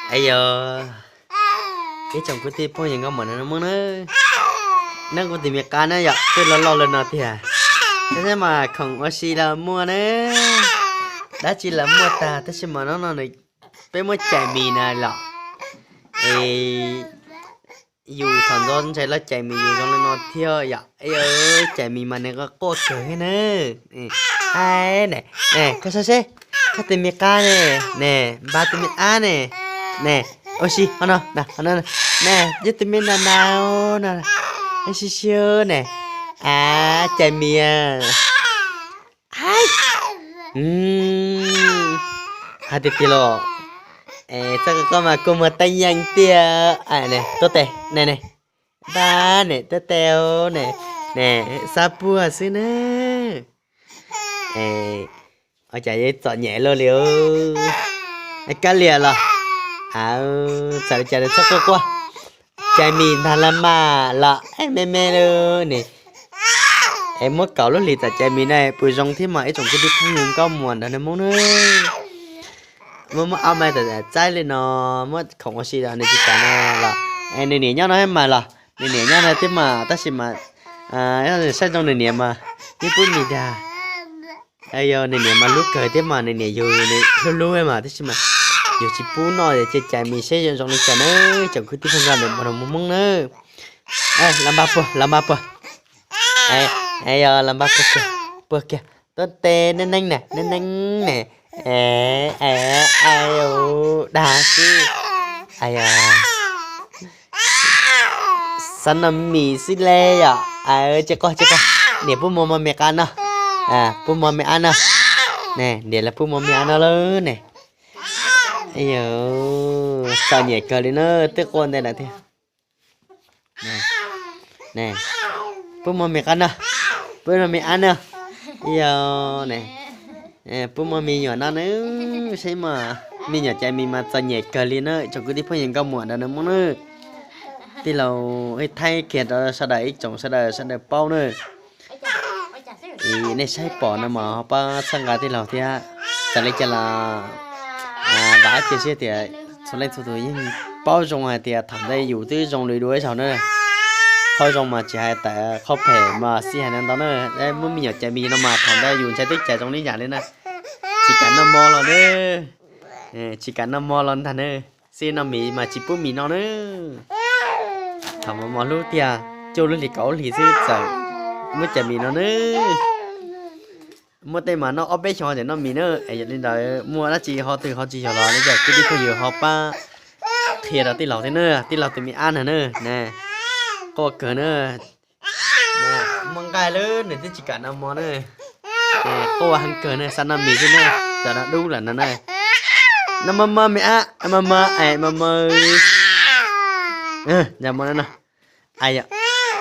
Es yog ib tsoom kwv tij phooj ywg nkauj muam nraug nus Hmoob na, neb kuj tus me qab na yom, twb loj loj li no tiag. Tab sis mas khoom ua si los muaj na, dab tsi los muaj tag, tab sis mas hnub no nws, peb muab cais mis na los, es yus thaum ntxov ntshai los cais mis yus zoo li no thiab yom. Cais mis mas nws quaj kawg thiab na. Ai ne, koj saib seb, koj tus me qab ne, ne, npab tus me ab ne, ne, ua si ho no, ne, yog tus me na na no, si si ne, a, cais mis. Hais tiag tiag los, txoj koj mas kua muag teeb yeej tiag. Tuab tes ne, ne, npab ne, tuab tes ne, ne, xav puag xwb na. Ua cas yuav txom nyem luaj li. Kab lias los, txawm li cas nws txhob quaj quaj, cais mis ntag los mas los me me li ne. Es muab kaum lub hlis txawm cais mis na puas zoo thiab mas ib tsoom kwv tij phooj ywg nkauj muam nraug nus Hmoob na. Muab, muab ob mai txawm txaib li no, muab khoom ua si los nws tsis kam no los, nws niam nyob no thiab mas los, nws niam nyob no thiab mas tab sis mas saib zoo nws niam mas yeej pub mis dag. Yog nws niam mas hlub kawg thiab mas nws niam yug nws hlub hlub mas tab sis mas yug tsis pub noj ces cais mis seb zoo li cas na, tsoom kwv tij phooj ywg nkauj muam nraug nus Hmoob na. Los npab puag, los npab puag. Yog los npab puag kiag, puag kiag. Tuab tes neeb neeb ne, neeb neeb ne. Ai, dag xwb. Xav noj mis xwb le yom. Tsis quaj tsis quaj, niam pub mov mov me qab noj, pub mov me ab noj. Niam los pub mov me ab noj lawm ne. Txom nyem kawg li na, twb quaj ntev lawm thiab. Pub mov me qab noj, pub mov me ab noj. Yog ne, pub mov me nyuam noj na, saib mas me nyuam cais mis mas txom nyem kawg li na tsoom kwv tij phooj ywg nkauj muam nraug nus Hmoob na. Tij laug thaij kiag rau sawv daws ib tsoom sawv daws sawv daws paub na. Nej saib pom no mas ho pab txhawb nqa tij laug thiab. Txawm li cas los vam thiab cia siab tias txhua leej txhua tus yeej paub zoo hais tias thaum ntawd yus twb zoo li dua ib zaug na. Qhov zoo mas tsis hais tawm, qhov phem mas xij hais no ntau na. Muab me nyuam cais mis no mas thaum ntawd yus ntshai twb cais zoo li yam li na. Tsis kam noj mov los na, tsis kam noj mov los ntag na. Xij noj mis mas tsis pub mis noj na. Thaum mos mos hlub tiag, cuaj lub hlis kaum lub hlis xwb txawm muab cais mis no na. Muaj tej mas noj ob peb xyoos tseem noj mis na. Es yog li ntawd muaj dab tsi ho twg ho tsis yog los nej cov kwv tij phooj ywg ho pab qhia rau tij laug thiab na, tij laug tus me ab na na. Quaj kawg na. Muaj nqaij lawm nws twb tsis kam noj mov na. Quaj heev kawg na, xav noj mis xwb na, tam no dub lawm no na. Noj mov mov me ab, mov mov es mov mov. Noj mov no. Ayo,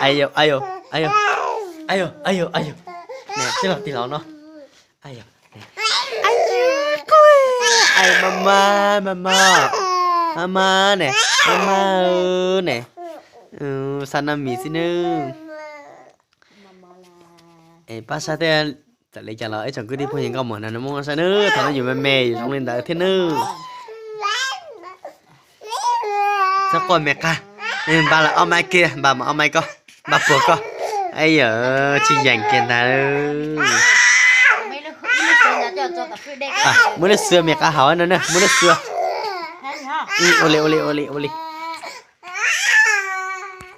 ayo, ayo, ayo, ayo, ayo, ayo. Tij laug, tij laug no. Ayo, ayo, mov mov, mov mov, mov mov ne, mov mov ne. Xav noj mis xwb nawb. Pab saib thiab, txawm li cas los ib tsoom kwv tij phooj ywg nkauj muam nraug nus Hmoob saib nawb, thaum no yus me me yus zoo li ntawd thiab nawb. Txhob quaj me qab, npaj los ob mai kiag, npaj mas ob mai koj, npaj puag koj. Yawm, tsis yeem kiag ntag. Muab lub xwb me qab hauv no na, muab lub xwb. Ua li, ua li, ua li, ua li.